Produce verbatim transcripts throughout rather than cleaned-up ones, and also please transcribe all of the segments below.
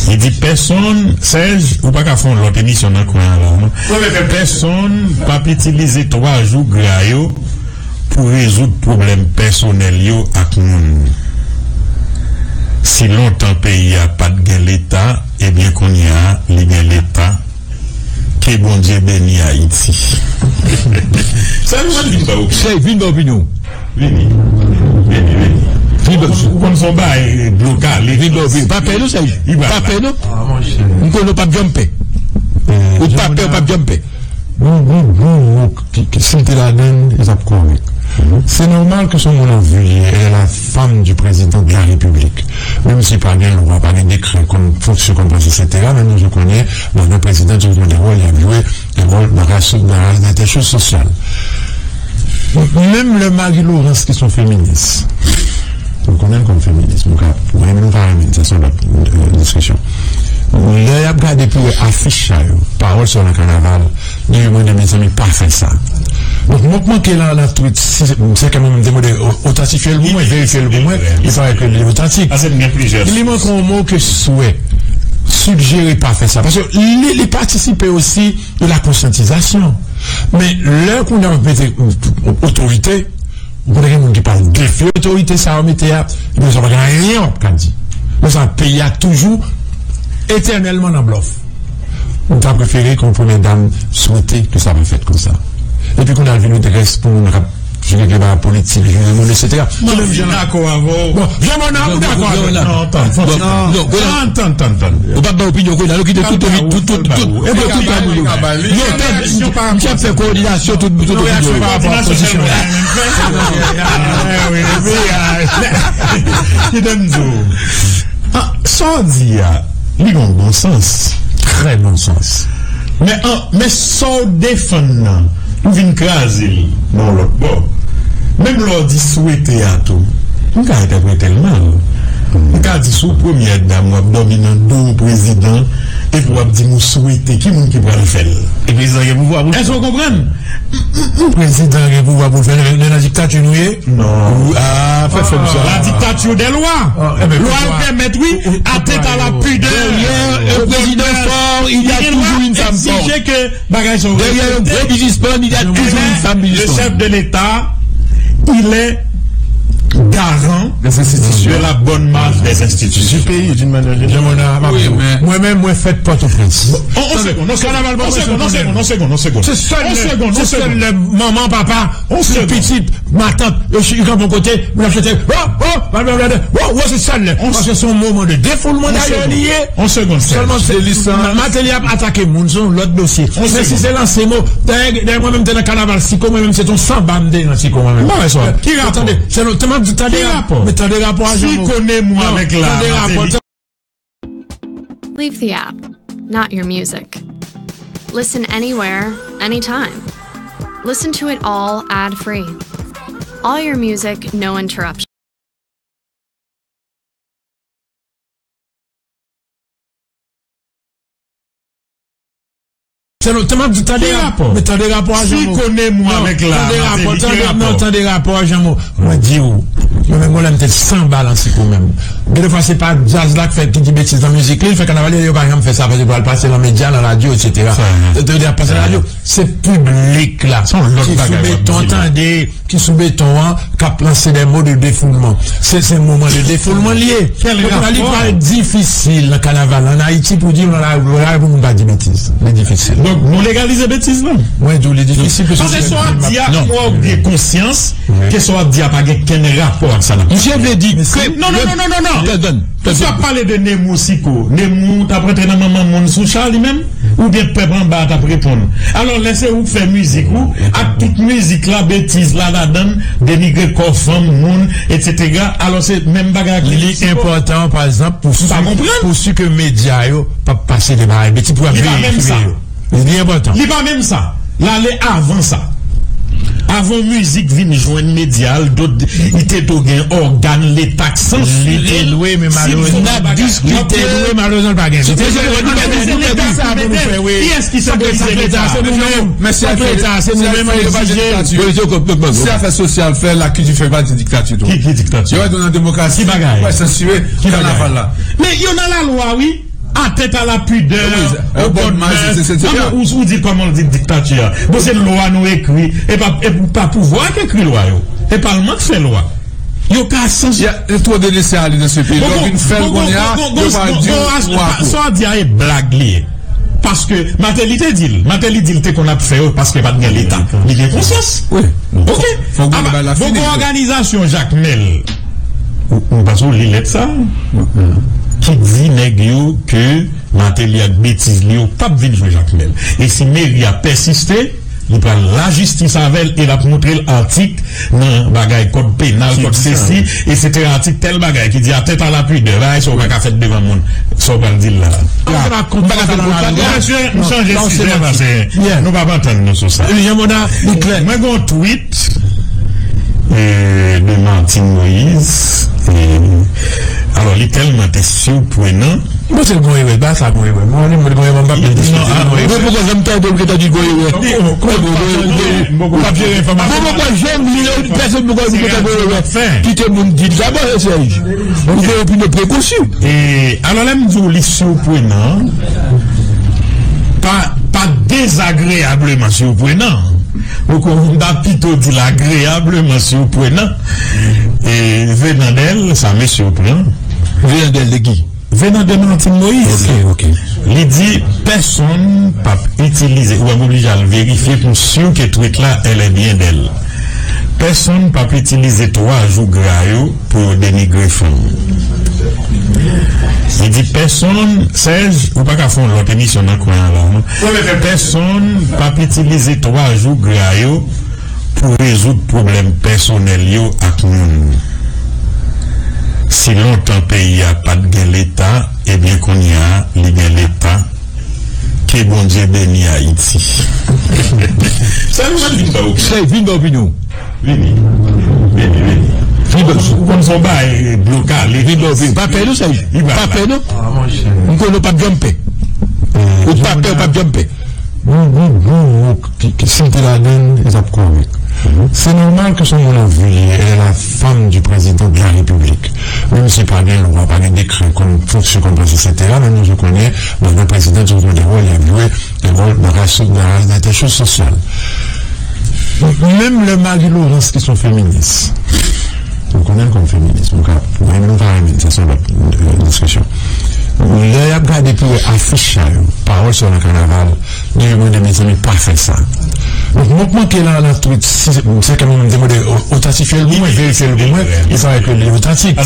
Li di pèsonn, Sèj, ou pa ka fè yon lòt emisyon nan kwen an la, non? Pèsonn p ap itilize twa jou gra yo pou rezoud pwoblèm pèsonèl yo ak moun. Si lontan peyi a pa t gen Leta, ebyen kounye a li gen Leta. Ke Bondye beni Ayiti. Sa nou pral vin ba opinyon. Sèj, vin ba opinyon. Vini. Vini, vini. Vin ba. Ou konn fè yon bagay, dlo kale. Vin ba opinyon. Pa pè non, Sèj. Pa pè non. M konnen w p ap janm pè. Ou pa pè, ou p ap janm pè. Gon, gon, gon mo ki, ki, si l te ladann, li t ap kòrèk. Se nòmal ke se yon moun an vi li ye, elle est la femme du président de la République. Menm si pa gen lwa, pa gen dekrè kòm fonksyon kòm prensip, et cetera, men nou je konnen, nan yon prezidan toujou gen de wòl, y ap jwe de wòl nan rasyon, nan, nan de choses sociales. Menm lè Marie Laurence, ki se yon feminis, nou konnen l kòm feminis, nou ka renmen l, nou pa renmen l, sa se yon lòt, euh, diskisyon. Lè y ap gade pou wè afich sa yo, pawòl sa yo nan kanaval, li mande, mezanmi, pa fè sa. Donk, mo k manke la, nan tweet, si se, se ke mwen m te mande, o-, otantifye l pou mwen, verifye l pou mwen, li parèt ke li otantik. Li manke yon mo ke swè, sijere pa fè sa. Paske li, li patisipe osi de la konsyantizasyon. Men lè kounye a w ap mete otorite, ou konnen gen moun ki pral defi otorite sa yo mete a, epi sa pa gen anyen w ap ka di. Konsa, peyi a toujou etènèlman nan blòf. M ta prefere ke yon premye dam swete ke sa pa fèt konsa. Epi kounye a l vin rès pou moun k ap jwe deba politik, jwe moun, et cetera. Mwen dakò avè w. Bon, Jean Monard, ou dakò avè m? Non, tann, tann, tann, tann. Ou pa t bay opinyon kounye a, nou kite tout, tout, tout, tout, tout, tout moun yo. Yo, tann, m ap fè kowòdinasyon tout, tout opinyon yo. Kite m di w. Ah, sa w di a, li gen yon bon sans, trè bon sans. Men, an, men sa w defann nan, ou vin kraze li nan yon lòt bò. Menm lè w di swete a tou, m ka entèprete l mal. M ka di sou premyè dam w ap dòmi nan do prezidan, epi w ap di m ou swete, ki moun ki pral fè l? E prezidan gen pouvwa pou l fè l. Èske w konprann? M, m, m, prezidan gen pouvwa pou l fè l, men nan diktati nou ye? Non. Ah, fè fè m sa. La dictature des lois. Lwa yo pèmèt, wi, atteinte à la pudeur. Derrière un président fort, il y a toujours une femme forte. Derrière un gros businessman, il y a toujours une femme businessman. Le chef de l'État, il est garant de la bonne marche des institutions du pays, d'une manière générale. Mwen menm, mwen fèt Pòtoprens. On segonn, on segonn, on segonn, on segonn. Se sèl lè, se sèl lè manman, papa, pitit, matant, yo kanpe yon kote, moun ap chante, oh, oh, blablabla, oh, oh, se sèl lè. Paske se yon moman de defoulman dayè li ye. On segonn, Sèlman se Martelly ap atake moun, se yon lòt dosye. Men si se lanse mo, dayè, dayè mwen menm te nan kanaval Siko, mwen menm se ton sanba m te nan Siko mwen menm. Ki rapò? Tande, se non, tande rapò. Men tande rapò a Jean Mo. Siko, Nemou avèk la Martelly. Leave the app, not your music. Listen anywhere, anytime. Listen to it all ad-free. All your music, no interruption. Se non, tande rapò. Men tande rapò a Jean Mo. Siko, Nemou avèk la Martelly, ki rapò? Non, tande rapò a Jean Mo. Mwen di w, mwen menm, mwen lè m te sanba lan Siko menm. Gen de fwa, se pa djaz la k fè, ki di betiz nan mizik li, li fè kanaval, yo pa janm fè sa, paske pou al pase nan medya, nan radyo, et cetera. Yo te ap pase nan radyo. Se piblik la ki sou beton, tande, ki sou beton an, k ap lanse des mots de défoulement. Se, se moman de défoulement li ye. Donk, li pral difisil nan kanaval ann Ayiti pou di, nan lari pou moun pa di betiz. Li difisil. Donk, nou legalize betiz la? Mwen di w, li difisil, paske sa w ap di a, ou gen konsyans ke sa w ap di a pa gen kenn rapò ak sa n ap pale. Misye vle di ke... Non, non, non, non, non, non. Misye ap pale de Nemou Siko. Nemou t ap rantre nan manman moun sou cha li menm? Oubyen pèp anba a t ap reponn? Alò, lè se ou k fè mizik ou, ak tout mizik la, betiz la ladann, denigre kò fanm, moun, et cetera, alò se menm bagay ak Nemou Siko? Li enpòtan, pa egzanp, pou si, pou si ke medya yo p ap pase de bagay betiz pou y ap veye yo. Li pa menm sa. Li enpòtan. Li pa menm sa. L ale avan sa. Avan mizik vin jwenn medya, l dot, li te dwe gen ògàn leta k sanse. Li te dwe, men malerezman, l pa gen. Li te dwe, malerezman, l pa gen. Mesye, nou pèdi, nou pèdi. Kiyès ki senbolize leta? Se nou menm. Leta, se nou menm, egzije. Si afè sosyal fè, lakilti fè pati diktati tou. Ki, ki diktati? Yo wè nou nan demokrasi. Ki bagay? Wè, sansire kanaval la. Men yo nan lalwa, wi. Atteinte à la pudeur, au code mœurs, et cetera. Ou, ou di kòman l di diktati a? Bon, se lwa nou ekri, e pa, e pa pouvwa k ekri lwa yo. E palman k fè lwa. Yo ka sans. Il y a trop de laisser-aller dans ce pays. Lè w vin fè l kounye a, yo pa di w ankò. Sa w di a e blag li ye. Paske Martelly te di l, Martelly di l te konn ap fè yo paske pa t gen leta. Li gen konsyans. Wi. Ok. Fòk mwen bay la fini. Bon, òganizasyon Jakmèl. Ou, ou panse w li lèt sa? Ki di nèg yo ke Martelly ak betiz li yo p ap vin jwe Jakmèl. E si meri a pèsiste, li pral lajistis avè l e l ap montre l atik nan bagay kòd penal, kòd sesi, etsetera, atik tèl bagay ki di atteinte à la pudeur, bagay sa w pa ka fèt devan moun. Sa w pral di l la. M pa ka fè l kontrè. M chanje sijè paske nou p ap antann nou sou sa. Mwen gen yon tweet e, de Martine Moïse. E, alò, li tèlman te sipwenan. Mwen se gon erè, ba sa gon erè. Mwen, mwen gon erè, mwen pa pèdi. Non, ah, mwen poko janm tande w ki ta di gon erè. Ou p ap jere enfòmasyon. Mwen poko janm li, pèsonn poko di ki ta gon erè. Kite moun di l. Dabò, se Serge. Ou gen opinyon prekonsi. E, alò, lè m di w li sipwenan, pa, pa dezagreableman sipwenan. Ou konn, m ta pito di l agreableman sipwenan. E, venant d'elle, ça me surprend. Venant d'elle de qui? Venant de Martine Moïse. Ok, ok. Li di, pèsonn p ap itilize, ou wè m oblije al verifye pou m si ke tweet la, elle est bien d'elle. Pèsonn p ap itilize twa jou gra yo pou yo denigre fanm. Li di, pèsonn, Serge, ou pa ka fè yon lòt emisyon nan kwen an la, non? Pèsonn p ap itilize twa jou gra yo pou rezoud pwoblèm pèsonèl yo ak moun. Si lontan peyi a pa t gen leta, ebyen kounye a li gen leta. Ke Bondye beni Ayiti. Sa nou pa t vin ba opinyon. Sa vin ba opinyon. Vini. Vini, vini. Ou konn fè yon bagay dlo kale. Vin ba opinyon. Pa pè non, Serge. Pa pè non. M konnen w p ap janm pè. Ou pa pè, ou p ap janm pè. Gon, gon, gon mo ki, ki, si l te ladann, li t ap kòrèk. Se nòmal ke se yon moun anvi, elle est la femme du président de la République. Menm si pa gen lwa, pa gen dekrè kòm fonksyon kòm prensip, etsetera, men nou toujou konnen, nan yon prezidan, toujou gen wòl y ap jwe, yon wòl nan ras, nan ras, nan de choz sosyal. Menm lè Marie Laurence ki se yon feminis, nou konnen l kòm feminis, nou ka renmen l, nou pa renmen l, sa se yon lòt, euh, diskisyon. Lè y ap gade pou wè afich sa yo, pawòl sa yo nan kanaval, li di mwen de mezanmi pa fè sa. Donk, mwen k manke la nan tweet, si se, se ke mwen menm te mande o-, otantifye l pou mwen, verifye l pou mwen, e sa ke li otantik.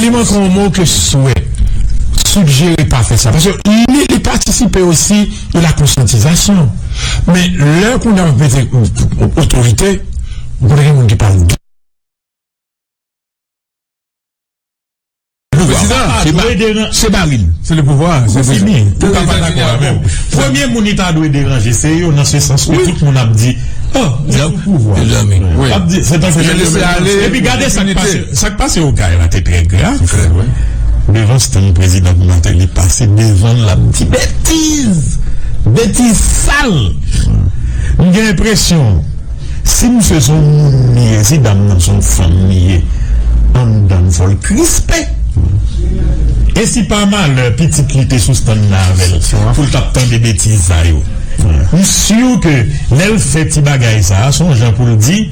Li manke yon mo ke swè, sijere pa fè sa. Paske li, li patisipe osi de la konsyantizasyon. Men lè kounye a w ap mete otorite, ou konnen gen moun ki pale. Prezidan, se pa, se pa li. Se le pouvoir, se fini. Ou ka pa dakò avè m. Premye moun li ta dwe deranje, se yo, nan se sans ke tout moun ap di, oh, se pou pouvwa. Ap di, se tankou lese ale. Epi gade sa k pase, sa k pase Okay la te trè grav. Devan stand prezidan Martelly pase devan l, l ap di betiz. Betiz sal. M gen enpresyon si misye se yon moun li ye, si dam nan se yon fanm li ye, anndan l fò l krispe. E si pa malè pitit li te sou stand nan avè l, pou l t ap tande betiz sa yo? M si ke lè l fè ti bagay sa a, se yon jan pou l di,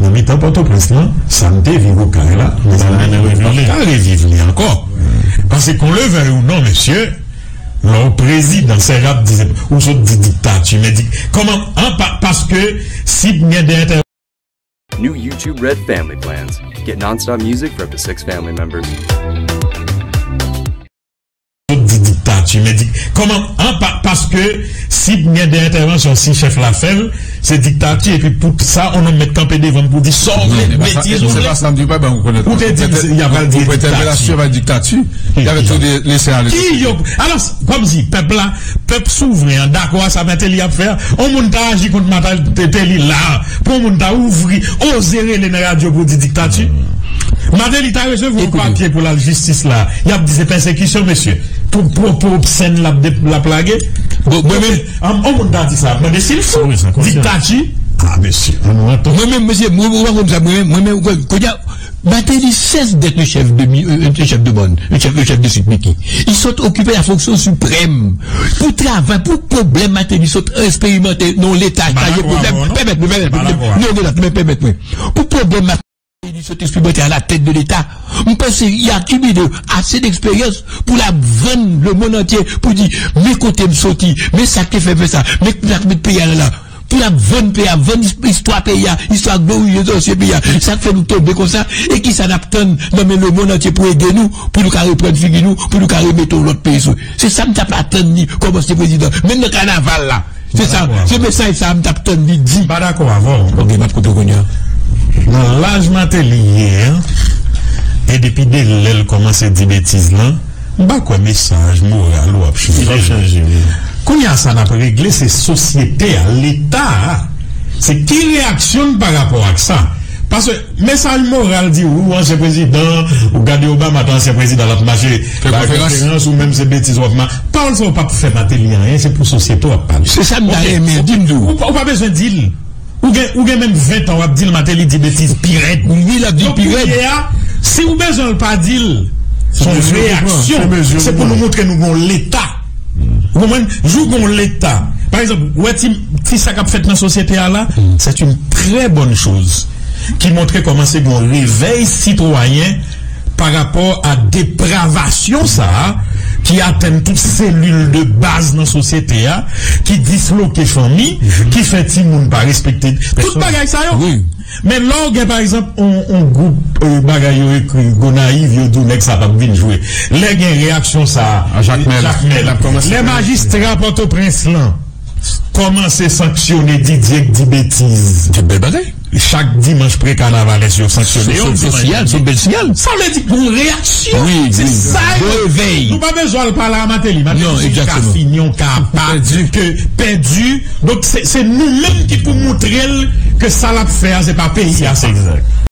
nan mitan Pòtoprens lan, sa m te viv Okay la, mezanmi, m p ap ka reviv li ankò. Paske qu'on le veuille ou non, mesye, lè w prezidan, Serge ap di, ou sot di diktati, men di, kòman, an, pa, paske si gen de entè- New YouTube Red Family Plans. Get nonstop music for up to six family members. Sot di diktati, men di, kòman, an, pa, paske si gen de entèvansyon, si chèf la fè l, Se diktati, epi pou sa, yon nonm mèt kanpe devan m pou di sa w vle, betiz ou vle. Ou te di m y ap al di diktati. Y ap di diktati. Y ap tou lese ale. Ki yo? Alò, kòmsi pèp la, pèp souvren an dakò a sa Martelly ap fè a? Yon moun ta aji kont Martelly la, pou yon moun ta ouvri, oze rele nan radyo pou di diktati? Martelly ta resevwa yon papye pou l al jistis la, y ap di se pèsekisyon, mesye. Pou pwopo obsèn l ap lage. Bon, mwen menm, yon moun ta di sa, ap mande si l fou. Diktati. Ah, mesye, ann nou antann. Mwen menm, mesye, mwen, mwen, mwen, mwen, mwen, mwen, kounye a, Martelly cesse d'être le chef de, mi- euh, le chef de bande, le chef, le chef de Sud Mickey. Il s'est occupé la fonction suprême. Pou travay, pou pwoblèm Martelly sot eksperimante nan Leta, pwoblèm. Pèmèt mwen, pèmèt mwen. Non, non, non, pèmèt mwen. Pou pwoblèm Martelly sot eksperimante à la tête de l'État, m panse il a accumulé assez d'expérience pou l ap vann le monde entier, pou di, men kote m soti, men sa k te fè m fè sa, men sa k met peyi a la la. Pou l ap vann peyi a, vann is- istwa peyi a, istwa gloriyez ansyen peyi a. Sa k fè nou tonbe konsa, e kisa n ap tann nan men le monde entier pou ede nou, pou nou ka reprann figi nou, pou nou ka remete yon lòt peyi sou. Se sa m t ap atann li kòm ansyen prezidan. Menm nan kanaval la. Se sa, se mesaj sa a m t ap tann li di. M pa dakò avè w. Ok, m ap koute w kounye a. Nan laj Martelly ye an, e depi de lè l kòmanse di betiz lan, m pa kwè mesaj moral ou ap chanje. L ap chanje, wi. Kounye a sa n ap regle se sosyete a, Leta a. Se ki reyaksyon n pa rapò ak sa? Paske mesaj moral di ou ansyen prezidan, ou gade Obama te ansyen prezidan, l ap mache bay konferans, ou menm se betiz w ap ma- Pawòl sa yo p ap fè Martelly anyen, se pou sosyete w ap pale. Se sa m ta renmen di m di w. Ou pa bezwen di l. Ou gen, ou gen menm ven tan w ap di l Martelly di betiz pi rèd. Wi, l ap di pi rèd. Donk, kounye a, si ou bezwen l pa di l, se yon reyaksyon. Se pou nou montre nou gon Leta. Ou konprann? Jou gon Leta. Pa egzanp, ou wè ti, ti sa k ap fèt nan sosyete a la, c'est une très bonne chose. Ki montre kòman se gon revèy sitwayen pa rapò a depravasyon sa a ki atenn tout selil de baz nan sosyete a, ki disloke fanmi, ki fè timoun pa respekte tout bagay sa yo. Men lè w gen, pa egzanp, on, on gwoup euh, bagay yo ekri Gonayiv, yo di w nèg sa p ap vin jwe. Lè gen reyaksyon sa a, Jakmèl, lè majistra Pòtoprens lan kòmanse sanksyone Didier k di betiz. Se bèl bagay. Chak dimanch prekanavalès yo sanksyone yo. Se yon siyal, se yon bèl siyal. Sa vle di gon reyaksyon. Wi, se sa yo. Revèy. Nou pa bezwen al pale a Martelly. Martelly se yon kafin, yon kapa ke pèdi. Donk se, se nou menm ki pou montre l ke sa l ap fè a se pa peyi a sa.